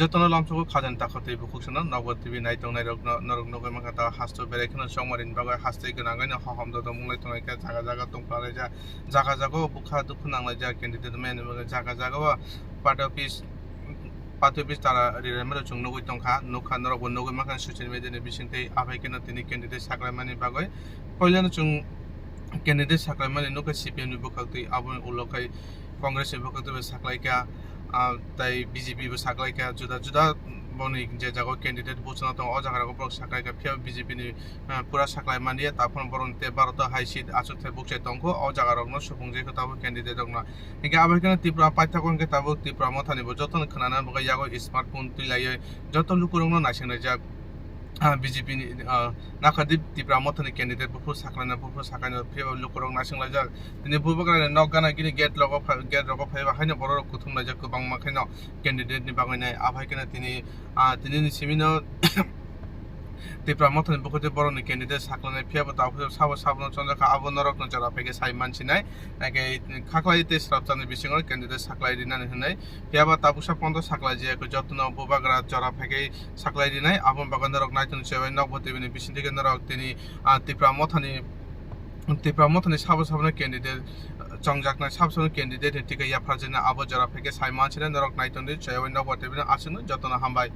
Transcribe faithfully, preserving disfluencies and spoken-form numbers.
Jotono lamsogo khajani takhuk tei bukhuk sano Nokbar T V naitongnai rokno norok nugwi mankha ta hasto berai kheno chongmani bagwi hastei gwnangwi no hohom dodok munglai tonglai kha jaga jaga tongphalai ja jaga jaga o bwkha dukhu nanglai ja candidate mani bagwi jaga jaga o party office party office tara riremero chwng nugwi tongkha nukha norok bo nugwi mankha social media ni bising tei abai kheno tini candidate saklaimani bagwi puilano chwng candidate saklaimani nukha C P M ni bwkhak tei aboni ulo khai Congress ni bwkhak tei saklaikha. Ah, tei B J P bo saklaikha, juda juda boni je jaga o candidate buchana tongo, o jaga rogo borok saklaikha, phiya B J P ni, ah, pura saklai manya, taphano borok ni tei baro ta hai seat achuk thai bukchai tongkho, o jaga rokno supung jaikha tabuk candidate rokno. Hinkhe abo hai kheno Tripura paithakgo hinkhe tabuk Tripura mothani bo jotono khwnana bagwi yago smartphone twi laiwi joto lukurokno naising laijak. Ah, B J P ni, ah, nakha di Tipra Motha ni candidate buphuru saklaina, buphuru saklaina phiya lukurok naising laijak. Tini bubagra ni nok gana gini gate rogo pha-, gate rogo phaiba haino borok rok kuthum laijak kwbangma khaino candidate ni bagwi nai. Aphai kheno tini, ah, tini ni simi no Tipra Motha ni bukhuk tei borok ni candidate saklainai phiya bo tabuk sabo sabo no chonjak kha abo norok no jora phaikhe sai mansinai. Nake khaklai tei swrapsa ni bisingo candidate saklai rinani hinwi. Phiya ba tabuksa pondo saklai jaya khe jotono bubagra jora phaikhe saklai rinai, aboni bagwi norok naitung chewai Nokbar T V ni bisingtwi khe norok tini, ah, Tipra Mothani, Tipra Mothani sabo sabono candidate, ah, chongjaknai sabo sabono candidate ni ticket yapharjaknai abo jora phaikhe sai mansinai norok naitung di chewai Nokbar T V no aswkno jotono hambai.